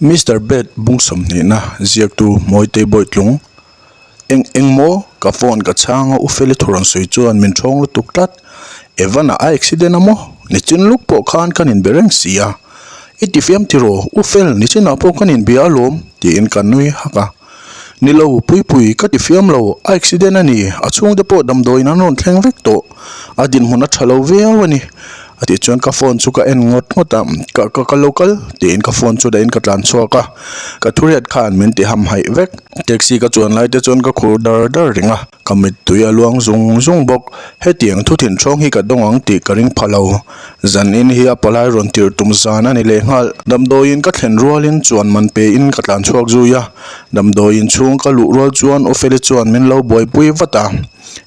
Mister Bed bung sawmhnihna ziaktu Mawitei Bawitlung, Eng eng maw? Ka phone ka chhang a, U Feli thu rawn sawi chuan min thawng lutuk tlat. Evan-a a accident a maw? Nichin luk pawh khan kan inbe reng si a. I ti fiam tiraw? U Fel, nichinah pawh kan inbia alawm, tiin ka nui hak a. Ni lo, Puipui, ka ti fiam lo, a accident a ni, a chhungte pawh damdawiin an rawn thleng vek tawh, a dinhmun a tha lo viau a ni, a tih chuan ka phone chu ka en ngawt ngawt a, ka ka ka lo kal tiin ka phone chu dahin ka tlan chhuak a, ka thuriat khan min ti ham haih vek. Taxi ka chuan lai te chuan ka khur dar dar reng a, ka mittui a luang zung zung bawk, hetiang thu thinthawng hi ka dawng ang tih ka ring pha lo. Zan in hi a palai rawn tirh tum zan a ni leh nghal. Damdawiin ka thlen rualin chuan man pe in ka tlan chhuak zui a. Damdawiin chhung ka luh rual chuan Ofeli chuan min lo buaipui vat a.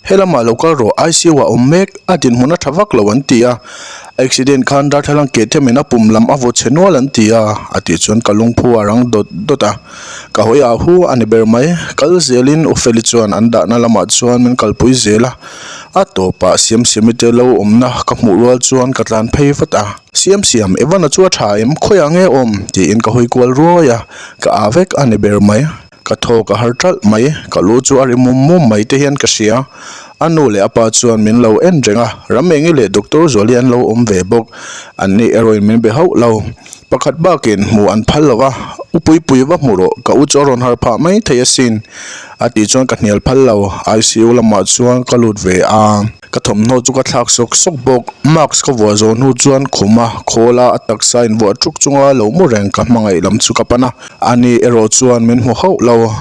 Helamah lo kal rawh, ICU ah awm mek, a dinhmun a tha vak lo an ti a. Accident khan darthlalang keh themin a pum lam a vaw chhe nual an ti a, a tih chuan ka lungphu a rang dawt dawt a. Ka hawi ah hu a ni ber mai. Kal zelin Ofeli chuan an dahna lamah chuan min kalpui zel a. A tawpah Siamsiami te lo awmna ka hmuh rual chuan ka tlan phei vat a. Siamsiam, Evan-a chu a tha em? Khawiah nge awm? tiin ka hawi kual ruai a, ka aa vek a ni ber mai. Ka thaw ka har ṭalh mai, ka lu chu a ri mum mum mai te hian ka hria. A nu leh a pa chuan min lo en reng a, Ramengi leh Doctor Zuali an lo awm ve bawk. Anni erawhin min be hauh lo. Pakhat bakin hmuh an phal lo va, U Puipui va hmu rawh, ka u chu a rawn har phah mai thei asin, a tih chuan ka hnial phal lo. ICU lamah chuan ka lut ve a, ka thawmhnaw chu ka thlak sawk sawk bawk. Mask ka vuah zawh hnu chuan khuma khawla a taksa invuah ṭuk chunga lo mu reng ka hmangaih lam chu ka pan a, ani erawh chuan min hmu hauh lo.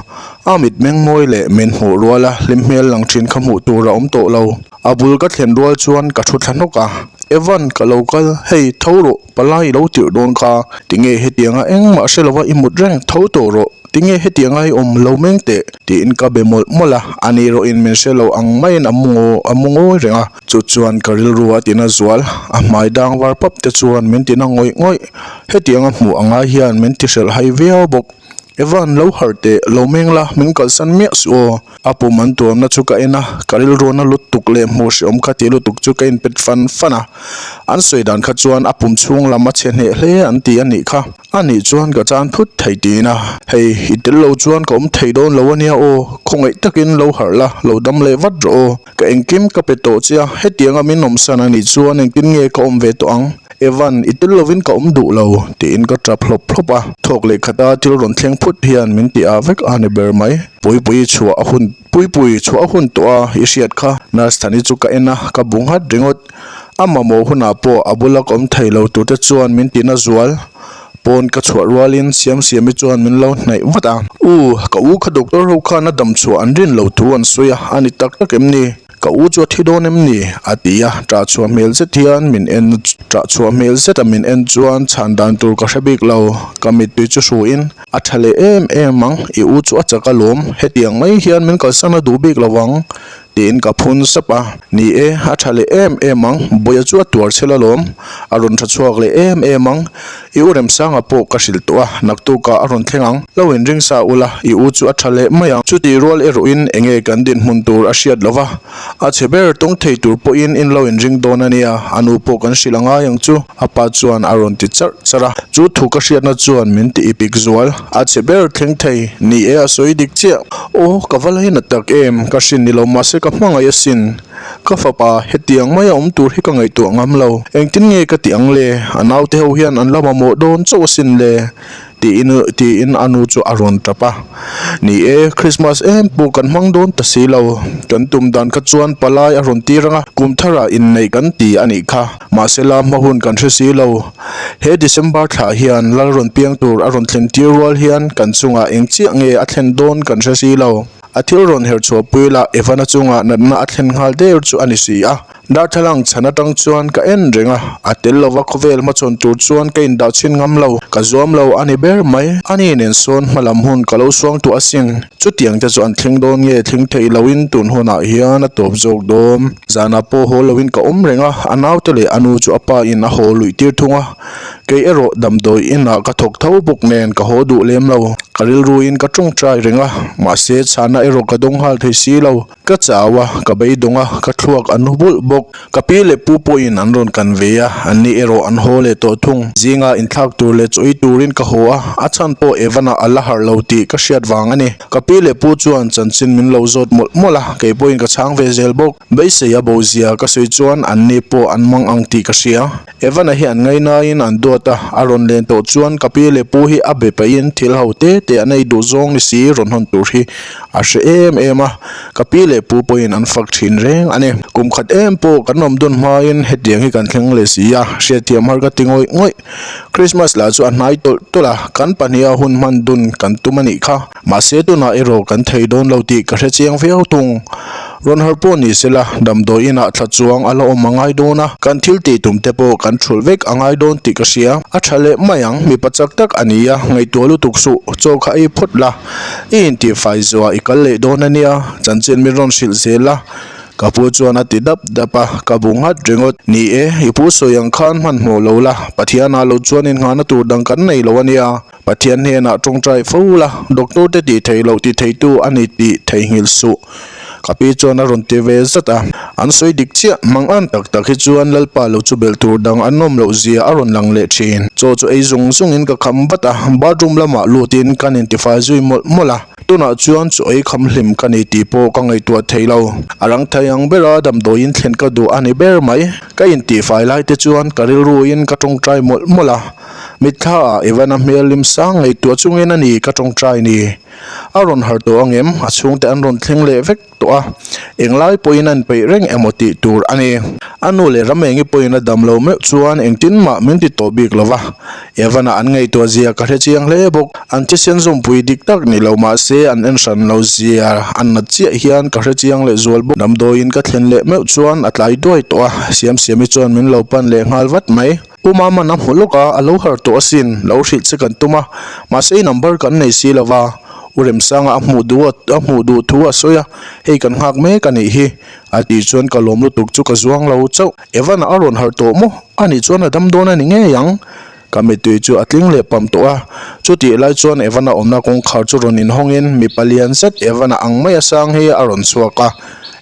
A mitmeng mawi leh min hmuh ruala hlim hmel lang ṭhin kha hmuh tur a awm tawh lo. A bul ka thlen rual chuan ka thu thla hnawk a, Evan, ka lo kal, hei tho rawh, palai i lo tirh dawn kha, tinge hetianga engmah hre lova i mut reng, tho tawh rawh, tinge hetianga i awm lo meng teh, tiin ka be mawlh mawlh a, ani erawhin min hre lo ang maiin a mu ngaw a mu ngawi reng a, chu chuan ka rilru a tina zual, a hmai dang var pap te chuan min tina ngawih ngawih, hetianga hmuh angai hian min ti hrelh hai viau bawk. Evan, lo harh teh, lo meng la, min kalsan miah suh aw. A pum an tuamna chu ka en a, ka rilruana lutuk leh hmuh hreawm kha ti lutuk chu ka inpet fan fan a. An sawi dan kha chuan a pum chhung lam a chhe hneh hle an ti a nih kha. A nih chuan ka chan phut thei tiin a, hei, i tel lo chuan ka awm thei dawn lo a nia aw, khawngaih takin lo harh la, lo dam leh vat rawh aw. Ka engkim ka pe tawh che a, hetianga min awmsan a nih chuan engtin nge ka awm ve tawh ang? Evan, i tel lovin ka awm duh lo, tiin ka tap hlawp hlawp a. Thawk leh khata thil rawn thleng phut hian min ti ah vek a ni ber mai. Puipui chhuah a hun, Puipui chhuah a hun tawh a, i hriat kha. Nurse Thani chu ka en a, ka bu nghat ringawt. A mamawh hunah pawh a bula ka awm thei lo turte chuan min ti na zual. Pawn ka chhuah rualin Siamsiami chuan min lo hnaih vat a. U, ka u kha doctor ho khan a dam chhuah an rin lo thu an sawi a, a ni tak tak em ni? Ka u chu a thi dawn em ni? A ti a, ṭah chhuah hmel zet hian min en ṭah chhuah hmel zeta min en chuan chhan dan tur ka hre bik lo. Ka mittui chu hruin a ṭha leh em em ang, i u chu a chak alawm, hetiang mai hian min kalsan a duh bik lo ang, tiin ka phun sap a. Ni e, a ṭha leh em em ang, Bawia chu a tuar chhel alawm, a rawn ṭha chhuak leh em em ang. I u Remsanga pawh ka hrilh tawh a, naktukah a rawn thleng ang. Lo inring sa ula, i u chu a tha leh mai ang. Chutih rual erawhin enge kan dinhmun tur a hriat lo va, a chhe ber tawng thei tur pawhin in lo inring dawn a nia, a nu pawh kan hrilh a ngai ang chu, a pa chuan a rawn ti charh charh a. Chu thu ka hriatna chuan min ti ipik zual, a chhe ber thleng thei, ni e a sawi dik chiah. Aw, ka va lainat tak em, ka hrin ni lo mahse ka hmangaih asin. Ka fapa, hetiang maia awm tur hi ka ngaihtuah ngam lo. Engtin nge ka tih ang le? A naute ho hian an la mamawh dawn chauh asin le? tiin tiin a nu chu a rawn tap a. Ni e, Christmas em pawh kan hmang dawn ta si lo. Kan tum dan kha chuan palai a rawn tir ang a, kum tharah inneih kan ti a nih kha. Mahsela hma hun kan hre si lo. He December thlah hian lal rawn piang tur a rawn thlen tir rual hian kan chungah eng chiah nge a thlen dawn kan hre si lo. A thil rawn her chhuahpui lah Evan-a chungah natna a thlen nghal der chu a ni si a. Darthlalang chhan atang chuan ka en reng a, a tel lova khawvel hmachhawn tur chuan ka indah chhin ngam lo, ka zuam lo a ni ber mai. Ani nen sawn hmalam hun ka lo suang tuah asin. Chutiang te chu an thleng dawn nge thleng theih loin tun hunah hian a tawp zawk dawn. Zanah pawh haw loin ka awm reng a, a naute leh a nu chu a pa in a haw luih tir thung a. Kei erawh damdawi inah ka thawk tho bawk nen ka haw duh lem lo. Ka rilruin ka tawngtai reng a, mahse chhana erawh ka dawng nghal thei si lo. Ka chau a, ka beidawng a, ka thluak an hu bulh bawk. Ka pi leh pu pawhin an rawn kan ve a, anni erawh an haw leh tawh thung. Zinga inthlak tur leh chawi turin ka haw a, a chhan pawh Evan-a a la harh lo tih ka hriat vang a ni. Ka pi leh pu chuan chanchin min lo zawt mawlh mawlh a, kei pawhin ka chhang ve zel bawk. Beisei a bo zia ka sawi chuan anni pawh an mang ang tih ka hria. Evan-a hi an ngainaiin an duat a, a rawn len tawh chuan ka pi leh pu hi a be pahin thil ho te te an ei duh zawng ni si rawn hawn tur hi a hre em em a, ka pi leh pu pawhin an fak thin reng a ni. Kum khat em pawh kan awm dun hmain hetiang hi kan thleng leh si a, hriatthiam har ka ti ngawih ngawih. Christmas lah chu a hnai tawlh tawlh a, kan pahniha hun hman dun kan tum a nih kha. Mahse tunah erawh kan thei dawn lo tih ka hre chiang viau thung. Rawn harh pawh ni sela, damdawi inah thla chuang a la awm a ngai dawn a, kan thil tih tum te pawh kan thulh vek a ngai dawn tih ka hria. A tha leh mai ang, mipa chak tak a ni a, ngaihtuah lutuk suh, chaw kha ei phawt la, i intihfai zuah i kal leh dawn a nia, chanchin min rawn hrilh zel a, ka pu chuan a ti dap dap a, ka bu nghat ringawt. Ni e, i pu sawi ang khan hmanhmawh lo la, Pathianah lo chuan innghahna tur dang kan nei lo a nia. Pathian hnenah tawngtai fo la, doctor te tih theih loh ti theitu a ni tih theihnghilh suh. Ka pi chuan a rawn ti ve zat a. An sawi dik chiah, mang an tak tak hi chuan Lalpa lo chu belh tur dang an awm loh zia a rawn lang leh thin. Chaw chu ei zung zungin ka kham vat a, bathroom lamah lutin kan intifai zui mawlh mawlh a. Tunah chuan chaw ei kham hlim ka ni tih pawh ka ngaihtuah thei lo. A rang thei ang bera damdawiin thlen ka duh a ni ber mai. Ka intihfai lai te chuan ka rilruin ka tawngtai mawlh mawlh a. Mitthla ah Evan-a hmel lim sang ngaihtuah chungin a ni ka tawngtai ni. A rawn harh tawh angem? A chhungte an rawn thleng leh vek tawh a, englai pawhin an peih reng emaw tih tur a ni. A nu leh Ramengi pawhin a dam lo meuh chuan engtin mah min ti tawh bik lo va. Evan-a an ngaihtuah zia ka hre chiang hle bawk. An thisen zawmpui dik tak ni lo mahse an en hran lo zia an nat chiah hian ka hre chiang leh zual bawk. Damdawiin ka thlen leh meuh chuan a tlai duai tawh a, Siamsiami chuan min lo pan leh nghal vat mai. U Maman a hmu lawk a, a lo harh tawh asin, lo hrilh che kan tum a, mahse i number kan nei si lo va, U Remsanga a hmuh duh a, a hmuh duh thu a sawi a, hei kan nghak mek a nih hi, a tih chuan ka lawm lutuk chu ka zuang lo chauh. Evan-a a rawn harh tawh maw? A nih chuan a dam dawn a ni ngei ang. Ka mittui chu a tling leh pam tawh a, chutih lai chuan Evan-a awmna kawngkhar chu rawn inhawngin mipa lian zet Evan-a ang mai a sang hi a rawn chhuak a,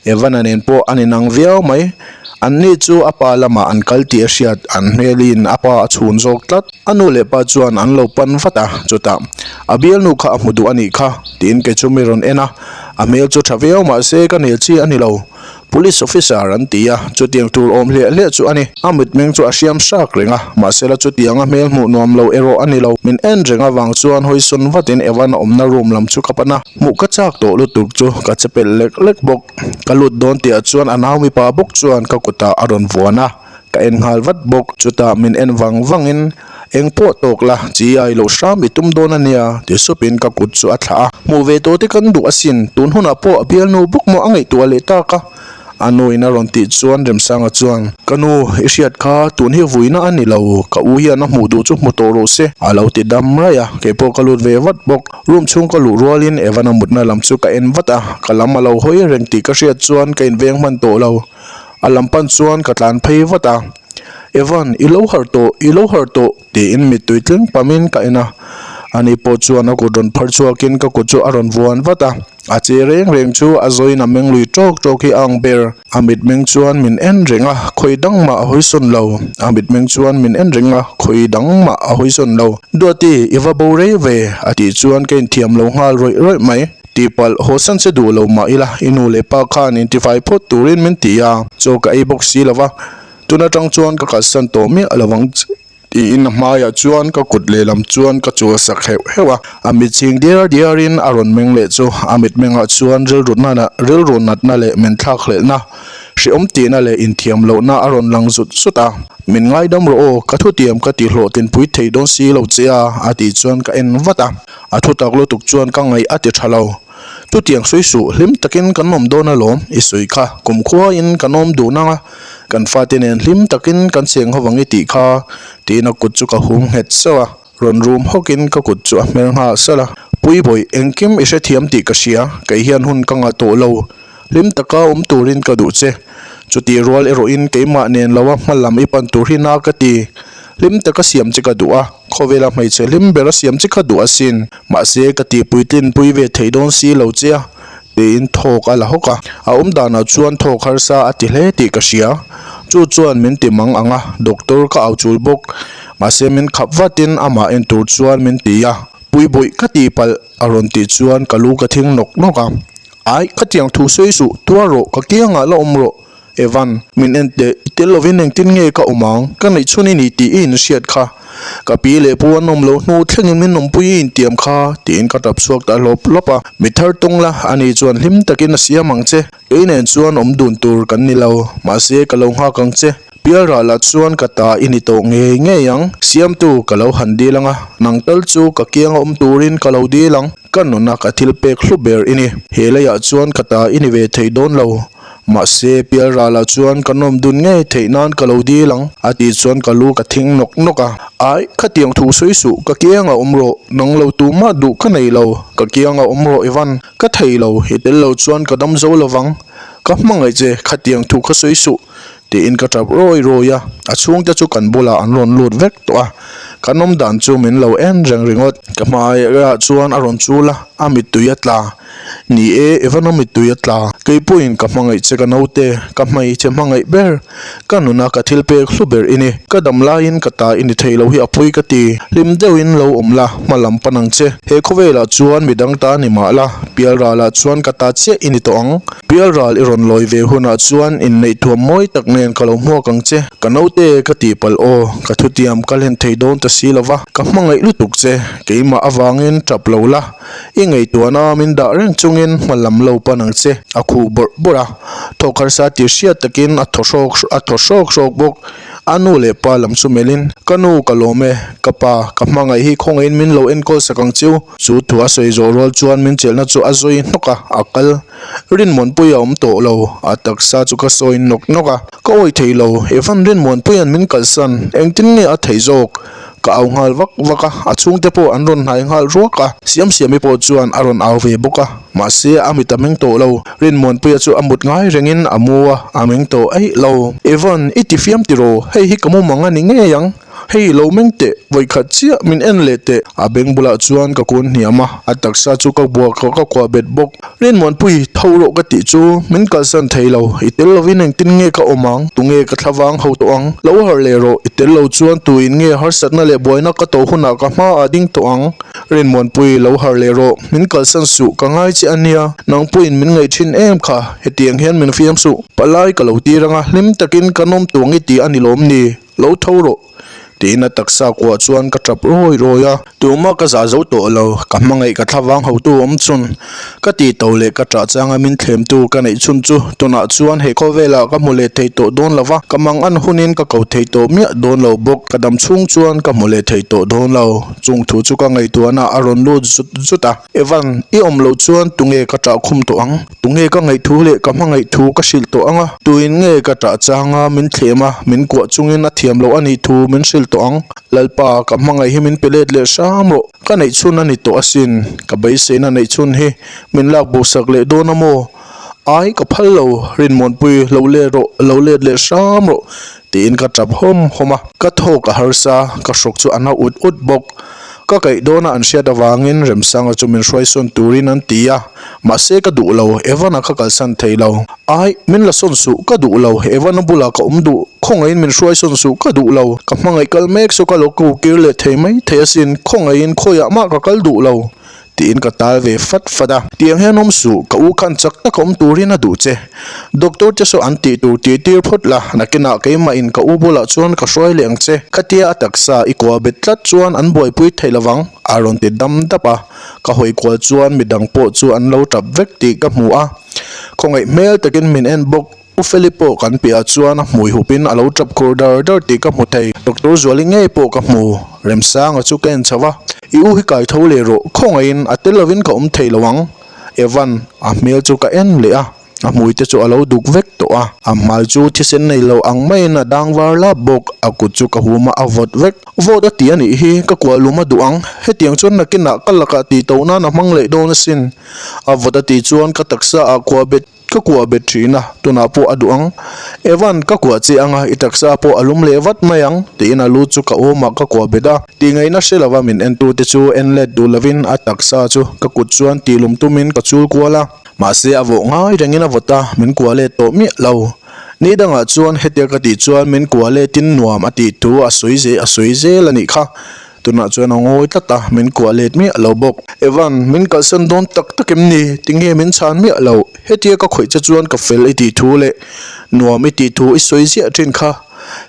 Evan-a nen pawh an inang viau mai. Anni chu a pa lamah an kal tih a hriat, an hmelin a pa a chhun zawk tlat. A nu leh pa chuan an lo pan vat a, chutah, A bialnu kha a hmu duh a nih kha, tiin kei chu mi rawn en a. A hmel chu tha viau mah se ka nel chi a ni lo. Police officer an ti a, chutiang tur awm hliah hliah chu a ni. A mitmeng chu a hriam hrak reng a, mahsela chutianga hmel hmuh nuam lo erawh a ni lo. Min en reng avang chuan hawisawn vatin Evan a awmna room lam chu ka pan a. Hmuh ka chak tawh lutuk chu ka che pelh lek lek bawk. Ka lut dawn tihah chuan a nau mipa bawk chuan ka kutah a rawn vuan a, ka en nghal vat bawk. Chutah min en vang vangin, Eng pawh tawk la, chi ai loh hram i tum dawn a nia, ti supin ka kut chu a thlah a. Hmuh ve tawh te kan duh asin, tun hunah pawh a bialnu bawk maw a ngaihtuah leh tak a. A nuin a rawn tih chuan Remsanga chuan, Ka nu, i hriat kha, tun hi vuina a ni lo, ka u hian a hmuh duh chu hmu tawh rawh se, a lo ti dam raih a, kei pawh ka lut ve vat bawk. Room chhung ka luh rualin Evan-a mutna lam chu ka en vat a, ka lam a lo hawi reng tih ka hriat chuan ka inveng hman tawh lo. A lam pan chuan ka tlan phei vat a, Evan, i lo harh tawh, i lo harh tawh, tiin mittui tling pamin ka en a. Ani pawh chuan a kut rawn phar chhuakin ka kut chu a rawn vuan vat a. A che reng reng chu a zawiin a meng lui tawk tawk hi a ang ber. A mitmeng chuan min en reng a, khawi dang mah a hawi sawn lo. A mitmeng chuan min en reng a, khawi dang mah a hawi sawn lo. Duati, i va bo rei ve, a tih chuan ka inthiam lo nghal rawih rawih mai. Tihpalh, haw san che duh lo mah ila, i nu leh pa khan intifai phawt turin min ti a, chaw ka ei bawk si lo va, tun atang chuan ka kalsan tawh miah lo ang che. Tiin a hmaiah chuan ka kut lehlam chuan ka chul sak heuh heuh a, a mit ching diar diarin a rawn meng leh chu a mitmengah chuan rilru nana rilru natna leh min thlak hlelhna, hreawm tihna leh inthiam lohna a rawn lang zut zut a. Min ngaidam rawh aw, ka thutiam ka ti hlawhtlinpui thei dawn si lo che a, a tih chuan ka en vat a, a thutak lutuk chuan ka ngaih a ti tha lo. Chutiang sawi suh, hlim takin kan awm dawn alawm, i sawi kha kumkhuain kan awm duh nang a, Kan fate nen hlim takin kan cheng ho vang i tih kha, tiin a kut chu ka hum nghet sauh a, rawn rum hawkin ka kut chu a hmel nghal salh a. Puibawih, engkim i hrethiam tih ka hria, kei hian hun ka ngah tawh lo, hlim taka awm turin ka duh che. Chutih rual erawhin keimah nen loa hma lam i pan tur hi na ka ti. Hlim taka siam che ka duh a, khawvela hmeichhe hlim bera siam che ka duh asin. Mahse ka tihpui tlinpui ve thei dawn si lo che a, tiin thawk a la hawk a. A awm danah chuan thawk harsa a ti hle tih ka hria. Chu chuan min ti mang ang a, doctor ka au chul bawk. Mahse min khap vatin amah en tur chuan min ti a, Puibawih ka tihpalh a rawn tih chuan ka lu ka thing nawk nawk a. Ai, khatiang thu sawi suh, tuar rawh, ka kiangah la awm rawh. Evan, min en teh, i tel lovin engtin nge ka awm ang, ka neih chhun i ni tih i inhriat kha. Ka pi leh pu an awm lo hnu thlengin min awmpui i intiam kha, tiin ka tap chhuak ta hlawp hlawp a. Mi thar tawng la, ani chuan hlim takin a siam ang che. Kei nen chuan awm dun tur kan ni lo, mahse ka lo nghak ang che. Pialrahlah chuan ka ta i ni tawh ngei ngei ang. Siamtu ka lo han dil ang a, nang tal chu ka kianga awm turin ka lo dil ang. Ka nuna ka thil pek hlu ber i ni. He leiah chuan ka ta i ni ve thei dawn lo. Mahse, Pialrahlah chuan ka nawm dun ngei theih nan ka lo dil ang, a tih chuan ka lu ka thing nawk nawk a. Ai, khatiang thu sawi suh, ka kianga awm rawh, nang lo tumah duh ka nei lo, ka kianga awm rawh Ivan, ka thei lo, i tel lo chuan ka dam zo lovang. Ka hmangaih che, khatiang thu kha sawi suh. Tiin ka tap rawi rawi a, a chhungte chu kan bulah an rawn lut vek tawh a, kan awm dan chu min lo en reng ringawt. Ka hmaiah chuan a rawn chul a, a mittui a tla. Ni e, Evan a mittui a tla. Kei pawhin ka hmangaih che ka naute, ka hmeichhe hmangaih ber, ka nuna ka thil pek hlu ber i ni. Ka dam laiin ka ta i ni thei lo hi a pawi ka ti. Hlim deuhin lo awm la, hma lam pan ang che. He khawvelah chuan midang ta ni mah la, pialralah chuan ka ta chiah i ni tawh ang. Pialral i rawn lawi ve hunah chuan inneih thuam mawi tak nen ka lo hmuak ang che. Ka naute ka tih palh aw, ka thutiam ka hlen thei dawn ta si lo va, ka hmangaih lutuk che, keimah avangin tap lo la, i ngaihtuahna min dah reng chungin hma lam lo pan ang che, a khuh bawrh bawrh a. Thawk harsa tih hriat takin a thaw hrawk a thaw hrawk hrawk bawk. A nu leh pa lam chu melhin, Ka nu ka lawm e, ka pa, ka hmangaih hi khawngaihin min lo enkawl sak ang chiu. Chu thu a sawi zawh rual chuan min chelhna chu a zawi hnawk a, a kal. Rinmuanpui a awm tawh lo, a taksa chu ka sawi nawk nawk a, ka awih thei lo, Evan Rinmuanpuia'n min kalsan, engtin nge a theih zawk? Ka au nghal vak vak a, a chhungte pawh an rawn hnai nghal ruak a, Siamsiami pawh chuan a rawn au ve bawk a, mahse a mit a meng tawh lo, Rinmuanpuia chu a mut ngai rengin a mu a, a meng tawh eih lo. Evan, i ti fiam tiraw? Hei hi ka mumang a ni ngei ang. Hei lo meng teh, vawikhat chiah min en leh teh. A beng bulah chuan ka kun hniam a, a taksa chu ka buah ka ka kuah bet bawk. Rinmuanpui, tho rawh ka tih chu min kalsan thei lo, i tel lovin engtin nge ka awm ang, tunge ka thlavang ho tawh ang, lo harh leh rawh, i tel lo chuan tuin nge harsatna leh buaina ka tawh hunah ka hmaah ding tawh ang. Rinmuanpui, lo harh leh rawh, min kalsan suh, ka ngai che a nia, nang pawhin min ngaih thin em kha, hetiang hian min fiam suh. Palai ka lo tir ang a, hlim takin ka nawm tuang i ti a ni lawm ni? Lo tho rawh, tiin a taksa kuah chuan ka tap rawi rawi a. Tumah ka zah zo tawh lo, ka hmangaih ka thlavang hotu awm chhun. Ka tih to leh ka ṭah changa min thlemtu ka neih chhun chu tunah chuan he khawvelah ka hmu leh thei tawh dawn lo va, ka mang an hunin ka ko thei tawh miah dawn lo bawk. Ka dam chhung chuan ka hmu leh thei tawh dawn lo. Chung thu chu ka ngaihtuahna a rawn lut zut zut a. Evan, i awm loh chuan tunge ka ṭah khum tawh ang? Tunge ka ngaihthu leh ka hmangaih thu ka hrilh tawh ang a? Tuin nge ka ṭah changa min thlem a, min kuah chungin a thiam loh a nih thu min hrilh tawh ang? Lalpa, ka hmangaih hi min pe let leh hram rawh. Ka neih chhun a ni tawh asin. Ka beiseina neih chhun hi min lak bosak leh dawn a maw? Ai, ka phal lo, Rinmuanpui, lo let rawh, lo let leh hram rawh, tiin ka ṭap hawm hawm a. Ka thawk a harsa, ka hrawk chu a na ut ut bawk. Ka kaih dawna an hriat avangin Remsanga chu min hruaisawn turin an ti a, mahse ka duh lo, Evan-a kha kalsan thei lo. Ai, min la sawn suh, ka duh lo, Evan-a bulah ka awm duh, khawngaihin min hruaisawn suh, ka duh lo, ka hmangaih kal mek saw ka lo ko kir leh thei mai thei asin, khawngaihin khawiah mah ka kal duh lo, tiin ka tal ve fat fat a. Tiang hian awm suh, ka u khan chak taka awm turin a duh che. Doctor te saw an tih tur tih tir phawt la, nakinah keimahin ka u bulah chuan ka hruai leh ang che. Khatia a taksa i kuah bet tlat chuan an buaipui thei lovang, a rawn ti dam dap a. Ka hawi kual chuan midang pawh chu an lo tap vek tih ka hmu a. Khawngaih hmel takin min en bawk. U Feli pawh kan piahah chuan a hmui hupin a lo tap khur dar dar tih ka hmu thei. Doctor Zuali ngei pawh ka hmu. Remsanga chu ka en chho a, I u hi kai tho leh rawh, khawngaihin a tel lovin ka awm thei lo ang. Evan, a hmel chu ka en leh a, a hmui te chu a lo duk vek tawh a, a hmai chu thisen nei lo ang maiin a dang var lap bawk, a kut chu ka hum a, a vawt vek. Vawt a ti a nih hi, ka kuah lum a duh ang, hetiang chuan nakinah ka lakah tih to nan a hmang leh dawn asin. A vawt a tih chuan ka taksa ah kuah bet. Ka kuah bet thin a, tunah pawh a duh ang. Evan, ka kuah che anga i taksa pawh a lum leh vat mai ang, tiin a lu chu ka awmah ka kuah bet a. Tihngaihna hre lova min entute chu en let duh lovin a taksa chu ka kut chuan tihlum tumin ka chul kual a. Mahse a vawh ngai rengin a vawt a, min kuah let tawh miah lo. Ni dangah chuan hetia ka tih chuan min kuah letin nuam a tih thu a sawi zel a sawi zel a nih kha. Tunah chuan a ngawi tlat a, min kuah let miah lo bawk. Evan, min kalsan dawn tak tak em ni? Tinge min chhan miah lo? Hetia ka khawih che chuan ka fel i tih thu leh nuam i tih thu i sawi ziah thin kha.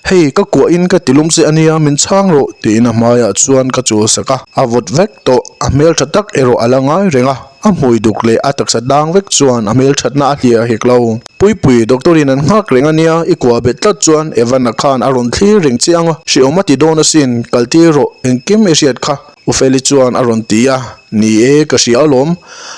Hei, ka kuahin ka ti lum che a nia, min chhang rawh, tiin a hmaiah chuan ka chul sak a. A vawt vek tawh, a hmeltha tak erawh a la ngai reng a, a hmui duk leh a taksa dang vek chuan a hmelthatna a hliah hek lo. Puipui, doctor in an nghak reng a nia, i kuah bet tlat chuan Evan-a khan a rawn thlir reng che ang a, hriawm a ti dawn asin, kal tir rawh, engkim i hriat kha, U Feli chuan a rawn ti a, ni e, ka hria alawm,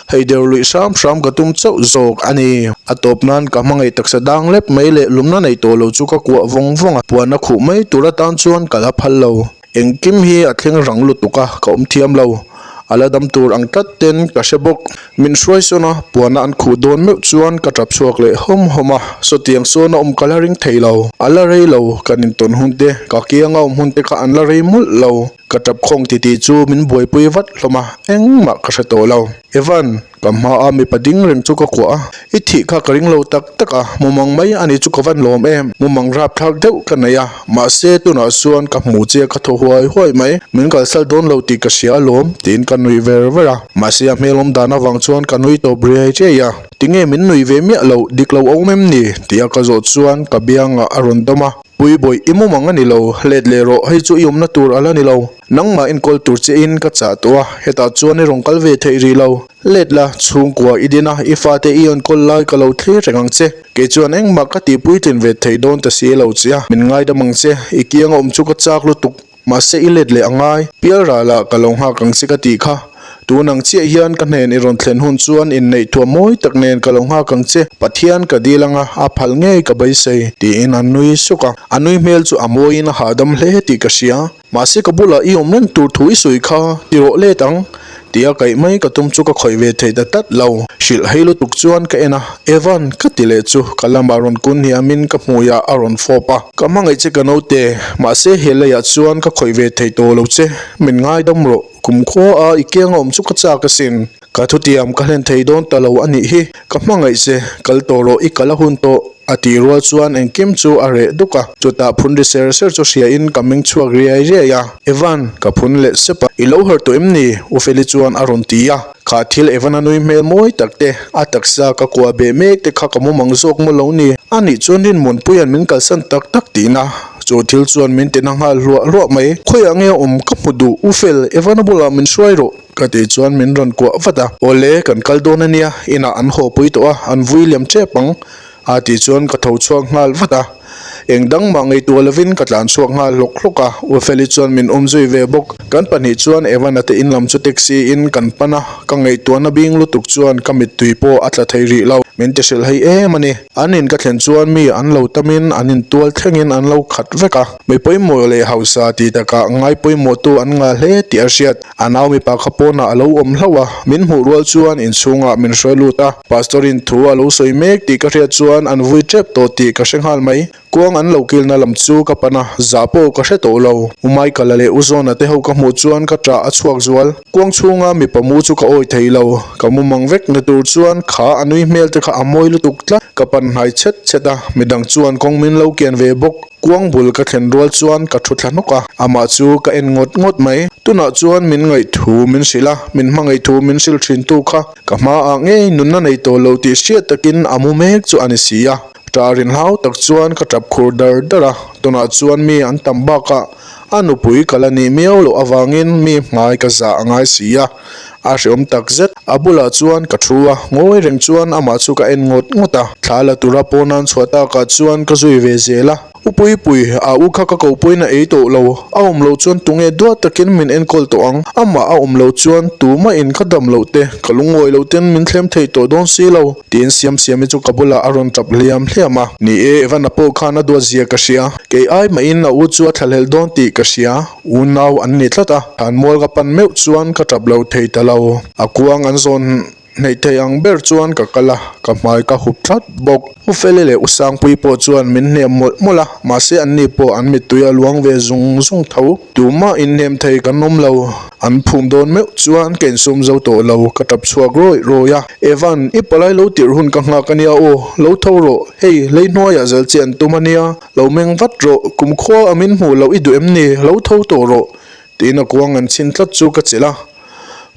hei der luih hram hram ka tum chauh zawk a ni. A tawp nan ka hmangaih taksa dang lep mai leh lumna nei tawh lo chu ka kuah vawng vawng a, puan a khuh mai tur atan chuan ka la phal lo. Engkim hi a thleng rang lutuk a, ka awm thiam lo. A la dam tur ang tlat ten ka hre bawk. Min hruai sawn a, puana an khuh dawn meuh chuan ka tap chhuak leh hawm hawm a, sawtiang sawn a awm ka la ring thei lo. A la rei lo, kan intawn hun te, ka kianga awm hun te kha an la rei mawlh lo. Ka tap khawng titi chu min buaipui vat hlawm a, engmah ka hre tawh lo. Evan, Ka hma a mipa ding reng chu ka kuah a, i thih kha ka ring lo tak tak a, mumang mai a ni chu ka van lawm em, mumang rapthlak deuh ka nei a, mahse tunah chuan ka hmu che ka thaw huai huai mai, min kalsal dawn lo tih ka hria alawm tiin ka nuih ver ver a, mahse a hmel awm dan avang chuan ka nui tawp riai riai a, tinge min nuih ve miah lo, dik lo a awm em ni? tia ka zawh chuan ka biangah a rawn dawm a, Puibawih i mumang a ni lo, let leh rawh, hei chu i awmna tur a la ni lo. Nangmah enkawl tur che in ka chah tawh a, hetah chuan i rawn kal ve theih rih lo. Let la, chhungkua i din a, i fate i enkawl lai ka lo thlir reng ang che. Kei chuan engmah ka tih puitlin ve theih dawn ta si lo che a, min ngaidam ang che, i kianga awm chu ka chak lutuk, mahse i let leh a ngai. Pial ralah ka lo nghak ang che ka tih kha. Tun ang chiah hian ka hnen i rawn thlen hun chuan inneih thuah mawi tak nen ka lo nghak ang che, Pathian ka dil anga a phal ngei ka beisei, tiin a nui suk a. A nui hmel chu a mawiin a hahdam hle tih ka hria. Mahse ka bulah i awm reng tur thu i sawi kha ti rawh let ang tia kaih mai ka tum chu ka khawih ve thei ta tlat lo. Hrilh hei lutuk chuan ka en a, Evan ka ti leh chu ka lamah rawn kun hniamin ka hmuiah a rawn fawp a. Ka hmangaih che ka naute, mahse he leiah chuan ka khawih ve thei tawh lo che, min ngaidam rawh, kumkhua a i kianga awm chu ka chak asin. Ka thutiam ka hlen thei dawn ta lo a nih hi, ka hmangaih che, kal tawh rawh i kal a hun tawh, a tih rual chuan engkim chu a reh duk a, chutah phun ri ser ser chu hria in ka meng chhuak riai riai a, Evan, ka phun leh sep a, i lo harh tawh em ni? U Feli chuan a rawn ti a, kha thil Evan a nui hmel mawi tak te, a taksa ka kuah beh mek te kha ka mumang zawk maw lo ni, a nih chuan Rinmuanpuia'n min kalsan tak tak tihna, chu thil chuan min tina nghal hluah hluah mai, khawiah nge awm ka hmu duh, U Fel, Evan a bulah min hruai rawh. Ka tih chuan min rawn kuah vat a, Awle, kan kal dawn a nia, inah an haw pui tawh a, an vui liam tep ang, a tih chuan ka tho chhuak nghal vat a. Eng dang mah ngaihtuah lovin ka tlan chhuak nghal hlawk hlawk a, Ufeli chuan min awm zui ve bawk. Kan pahnih chuan Evan-a te in lam chu taxi in kan pan a, ka ngaihtuahna bing lutuk chuan ka mittui pawh a tla thei rih lo, min ti hrilh hei em a ni. An in ka thlen chuan mi an lo tamin an intual thlengin an lo khat vek a, mi pawimawh leh hausa tih takah ngai pawimawhtu an ngah hle tih a hriat. A nau mipa kha pawnah a lo awm hlauh a, min hmuh rual chuan inchhungah min hruai lut a, Pastor in thu a lo sawi mek tih ka hriat chuan an vui tep tawh tih ka hre nghal mai. Kuang an lo kilna lam chu ka pan a, zah pawh ka hre tawh lo. U Michael-a leh U Zawna te ho ka hmuh chuan ka ṭah a chhuak zual. Kuang chhunga mipa mu chu ka awi thei lo, ka mumang vek na tur chuan kha a nui hmel te kha a mawi lutuk tlat. Ka pan hnai chhet chhet a, midang chuan kawng min lo kian ve bawk. Kuang bul ka thlen rual chuan ka thu thla hnawk a, amah chu ka en ngawt ngawt mai. Tunah chuan min ngaih thu min hrilh a, min hmangaih thu min hrilh thin tu kha ka hmaah ngei nunna nei tawh lo tih hriat takin a mu mek chu a ni si a. Ṭah rin hlau tak chuan ka ṭap khur dar dar a, tunah chuan mi an tam bakah a nupui ka la nih miau loh avangin mi hmai ka zah a ngai si a, a hreawm tak zet. A bulah chuan ka thu a, ngawi reng chuan amah chu ka en ngawt ngawt a, thla la tura pawnan chhuah takah chuan ka zui ve zel a. U Puipui, a u kha ka ko pawhin a ei tawh lo, a awm loh chuan tunge duat takin min enkawl tawh ang, amah a awm loh chuan tumah in ka dam loh te, ka lungawi loh ten min thlem thei tawh dawn si lo, tiin Siamsiami chu ka bulah a rawn tap hliam hliam a. Ni e, Evan-a pawh khan a duat zia ka hria, kei ai mahin a u chu a thlahlel dawn tih ka hria, unau an ni tlat a, thlanmual ka pan meuh chuan ka tap lo thei ta lo, a kuang an zawn. Hnaih thei ang ber chuan ka kal a, ka hmai ka hup tlat bawk. U Feli leh U Sangpui pawh chuan min hnem mawlh mawlh a, mahse anni pawh an mittui a luang ve zung zung tho. Tumah inhnem thei kan awm lo. An phum dawn meuh chuan ka insum zo tawh lo, ka tap chhuak rawih rawih a. Evan, i palai lo tirh hun ka nghak a nia aw, lo tho rawh, hei lei hnuaiah zal che an tum a nia, lo meng vat rawh, kumkhua a min hmuh loh i duh em ni, lo tho tawh rawh, tiin a kuang an chhin tlat chu ka chelh a.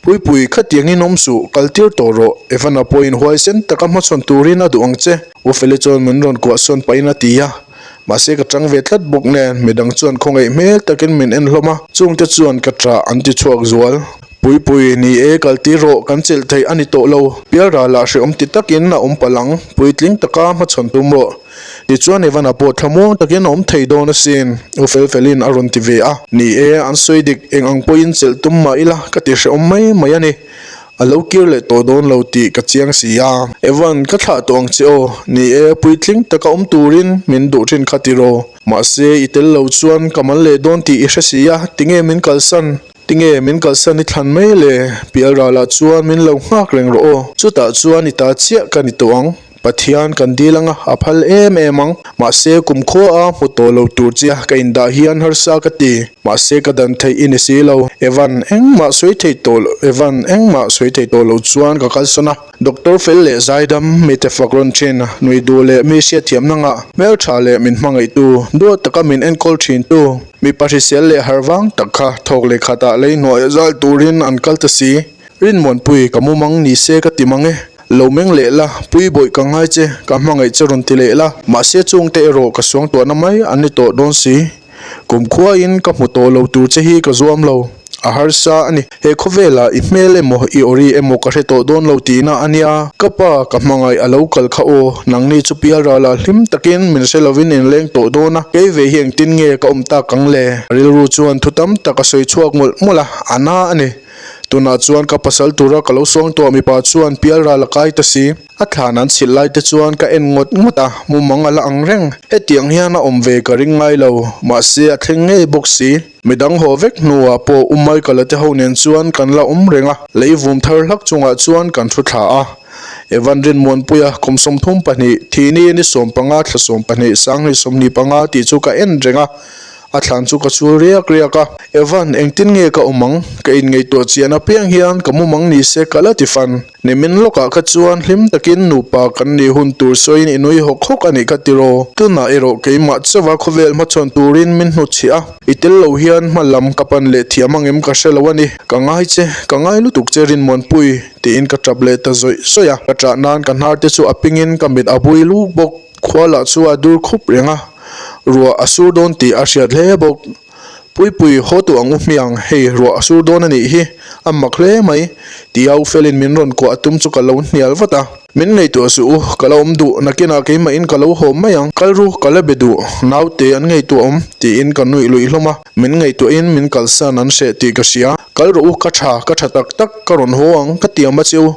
Puipui, khatiangin awm suh, kal tir tawh rawh, Evan-a pawhin huaisen taka hmachhawn turin a duh ang che, U Feli chuan min rawn kuah sawn pahin a ti a. Mahse ka tang ve tlat bawk nen, midang chuan khawngaih hmel takin min en hlawm a, chungte chuan ka ṭah an ti chhuak zual. Puipui, ni e, kal tir rawh, kan chelh theih a ni tawh lo, pialralah hrehawm ti takin a awm palh ang, puitling taka hmachhawn tum rawh. Tichuan Evan-a pawh thlamuang takin a awm thei dawn asin, U Felfelin a rawn ti ve a. Ni e, an sawi dik, eng ang pawhin chelh tum mah ila ka ti hrehawm mai mai a ni. A lo kir leh tawh dawn lo tih ka chiang si a. Evan, ka thlah tawh ang che aw. Ni e, puitling taka awm turin min duh thin kha tiraw. Mahse, i tel lo chuan ka mal leh dawn tih i hre si a, tinge min kalsan? Tinge min kalsan i thlan mai le? Pialralah chuan min lo nghak reng rawh aw. Chutah chuan i ta chiah ka ni tawh ang. Pathian kan dil anga a phal em em ang. Mahse kumkhua a hmu tawh lo tur chia ka indah hian harsa ka ti. Mahse ka dan theih i ni si lo. Evan engmah sawi thei tawh lo Evan engmah sawi thei tawh lo chuan ka kalsan a. Doctor fel leh zaidam mite fak rawn thin, nui duh leh mi hriatthiamna ngah, hmeltha leh min hmangaihtu, duat taka min enkawl thintu, mipa hrisel leh harh vang tak kha thawk leh khatah lei hnuai zal turin an kal ta si. Rinmuanpui ka mumang ni se ka ti mang e. Lo meng leh la, pui bawih ka ngai che, ka hmangaih che rawn ti leh la, mahse chungte erawh ka suangtuahna mai an ni tawh dawn si. Kumkhuain ka hmu tawh lo tur che hi ka zuam lo, a harsa a ni. He khawvelah i hmel emaw i awri emaw ka hre tawh dawn lo tihna a nia. Ka pa, ka hmangaih a lo kal kha aw, nangni chu pialralah hlim takin min hre lovin in leng tawh dawn a, kei ve hi engtin nge ka awm tak ang le? Rilru chuan thu tam tak a sawi chhuak mawlh mawlh a, a na a ni. Tunah chuan ka pasal tura ka lo sawng tawh mipa chuan pialral a kai ta si. A thlan an chhilh lai te chuan ka en ngawt ngawt a, mumang a la ang reng. Hetiang hian a awm ve ka ring ngai lo, mahse a thleng ngei bawk si. Midang haw vek hnuah pawh U Michael-a te ho nen chuan kan la awm reng a, lei vum thar hlak chungah chuan kan thu thla a. Evan Rinmuanpuia kum 32, thihni ni 15 thla 12 sanghnih 25 tih chu ka en reng a. A thlan chu ka chul riak riak a, Evan, engtin nge ka awm ang? Ka inngaihtuah chian apiang hian ka mumang ni se ka la ti fan. Nimin lawkah kha chuan hlim takin nupa kan nih hun tur sawiin i nui hawk hawk a nih kha tiraw? Tunah erawh keimah chauha khawvel hmachhawn turin min hnutchhiah a, i tel lo hian hma lam ka pan leh thiam angem ka hre lo a ni. Ka ngai che, ka ngai lutuk che Rinmuanpui, tiin ka tap leh ta zawih zawih a. Ka ṭah nan ka hnar te chu a pingin ka mit a bui luk bawk. Khua lah chu a dur khup reng a, ruah a sur dawn tih a hriat hle bawk. Puipui, haw tawh ang u hmiang, hei ruah a sur dawn a nih hi, a mak hle mai, tia U Felin min rawn kuah tum chu ka lo hnial vat a. Min ngaihtuah suh u, ka la awm duh, nakinah keimahin ka lo haw mai ang, kal ru, ka la be duh, naute an ngaihtuah awm, tiin ka nuih luih hlawm a, min ngaihtuahin min kalsan an hreh tih ka hria. Kal rawh u, ka tha, ka tha tak tak, ka rawn haw ang, ka tiam a che u,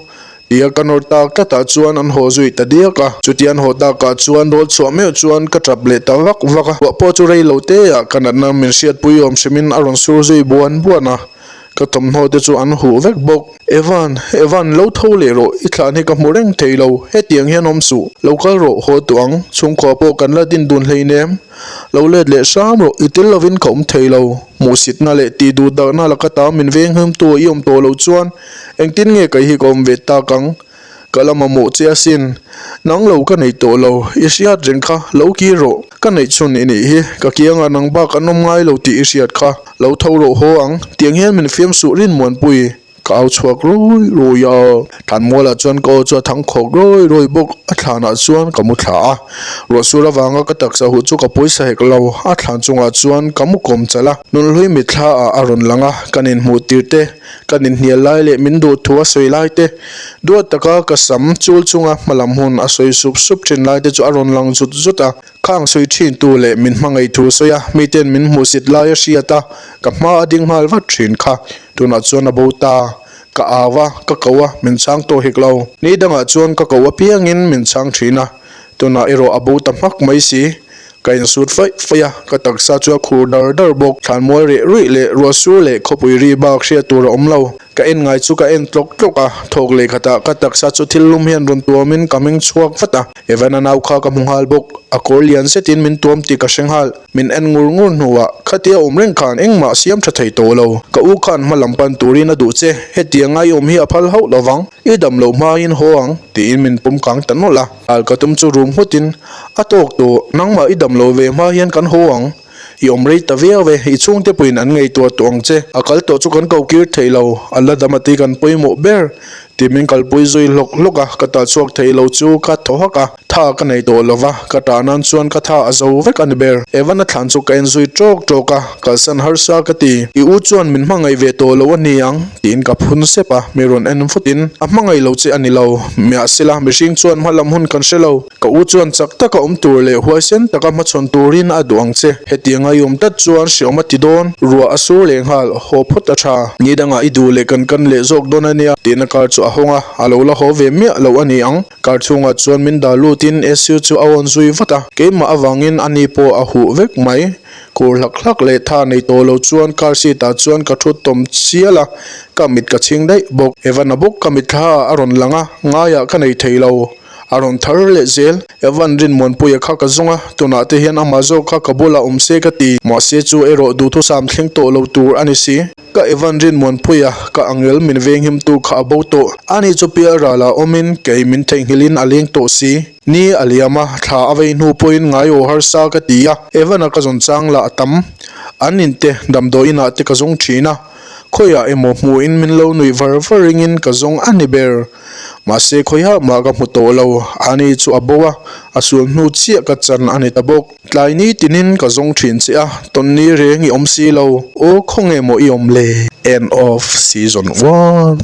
Tia ka nawr tak tlatah chuan an haw zui ta diak a. Chutia an haw takah chuan rawl chhuah meuh chuan ka tap leh ta vak vak a. Ruah pawh chu rei lo te ah ka natna min hriatpui awm hrimin a rawn sur zui buan buan a. Ka thawmhnaw te chu an huh vek bawk. Evan, Evan, lo tho leh rawh, i thlan hi ka hmu reng thei lo, hetiang hian awm suh. Lo kal rawh, haw tawh ang, chhungkhua pawh kan la din dun hleinem. Lo let leh hram rawh, i tel lovin ka awm thei lo. Hmuhsitna leh tih duh dakna laka ta min venghimtu i awm tawh loh chuan Engtin nge kei hi ka awm ve tak ang? Ka la mamawh che asin. Nang lo ka nei tawh lo, i hriat reng kha, lo kir rawh. Ka neih chhun i nih hi, ka kiangah nang bak an awm ngai lo tih i hriat kha. Lo tho rawh haw ang, tiang hian min fiam suh Rinmuanpui, ka au chhuak rawi rawi a. Thlanmualah chuan ka aw chu a thang khawk rawi rawi bawk, a thlanah chuan ka mu thla a. Ruahsur avanga ka taksa huh chu ka pawisa hek lo, a thlan chungah chuan ka mu kawm chalh a. Nunhlui mitthla ah a rawn lang a, kan inhmuh tir te, Kan inhnial lai leh min duh thu a sawi lai te, duat taka ka sam chul chunga hmalam hun a sawi sup sup thin lai te chu a rawn lang zut zut a. Khang sawi thin tu leh min hmangaih thu sawi a, miten min hmuhsit lai a hriat a, ka hma a ding nghal vat thin kha. Tunah chuan a bo ta. Ka au a, ka ko a, min chhang tawh hek lo. Ni dangah chuan ka ko apiangin min chhang thin a, tunah erawh a bo ta hmak mai si. Ka insut faih faih a, ka taksa chu a khur dar dar bawk. Thlanmual reh ruih leh ruahsur leh khawpui ri bak hriat tur a awm lo. Ka en ngai chu ka en tlawk tlawk a, thawk leh khatah ka taksa chu thil lum hian rawn tuamin ka meng chhuak vat a. Evan-a nau kha ka hmu nghal bawk, a kawr lian zetin min tuam tih ka hre nghal. Min en ngur ngur hnuah khatia awm reng khan engmah siam tha thei tawh lo. Ka u khan hma lam pan turin a duh che, hetianga i awm hi a phal hauh lo vang, i dam loh hmain haw ang, tiin min pawm kang ta nawlh a. Al ka tum chu rum nghutin, A tawk tawh, nangmah i dam lo ve hma hian kan haw ang. I awm rei ta viau e, i chhungte pawhin an ngaihtuah tawh ang che. A kal tawh chu kan ko kir thei lo, a la dam a ti kan pawimawh ber, tih min kalpui zui hlawk hlawk a, ka tah chhuak thei lo chu ka thaw hak a, tha ka nei tawh lo va, ka tah nan chuan ka tha a zo vek a ni ber. Evan a thlan chu ka en zui tawk tawk a, kalsan harsa ka ti. I u chuan min hmangaih ve tawh lo a ni ang, tiin ka phun sep a, mi rawn en vutin, A hmangaih lo che a ni lo, miahsela mihring chuan hmalam hun kan hre lo. Ka u chuan chak taka awm tur leh huaisen taka hmachhawn turin a duh ang che. Hetiang a i awm tlat chuan hreawm a ti dawn. Ruah a sur leh nghal, haw phawt a tha. Ni dangah i duh leh kan kan leh zawk dawn a nia tihna car chu a hawng a, a lo la haw ve miah lo a ni ang. Car chhungah chuan min dah lutin SU chu a awn zui vat a, keimah avangin ani pawh a huh vek mai. Kur hlak hlak leh tha nei tawh lo chuan car seat ah chuan ka thu tawm chial a, ka mit ka chhing daih bawk. Evan-a bawk ka mitthla ah a rawn lang a, ngaiah ka nei thei lo. A rawn thar leh zel. Evan Rinmuanpuia kha ka zawng a, tunah te hian amah zawk kha ka bulah awm se ka ti. Mahse chu erawh duhthusam thleng tawh lo tur a ni si. Ka Evan Rinmuanpuia, ka angel min venghimtu kha a bo tawh. Ani chu pialralah awmin kei min theihnghilhin a leng tawh si. Ni a liam a, thla a vei hnu pawhin ngai aw harsa ka ti a, Evan-a ka zawn chang lah a tam. An in te, damdawi inah te ka zawng thin a. Khawiah emaw hmuhin min lo nuih var var ringin ka zawng a ni ber. Mahse khawiah mah ka hmu tawh lo, ani chu a bo a, a sul hnu chiah ka chan a ni ta bawk. Tlai ni tinin ka zawng thin che a, tawnni reng i awm si lo. Aw khawnge maw i awm le? End of season one.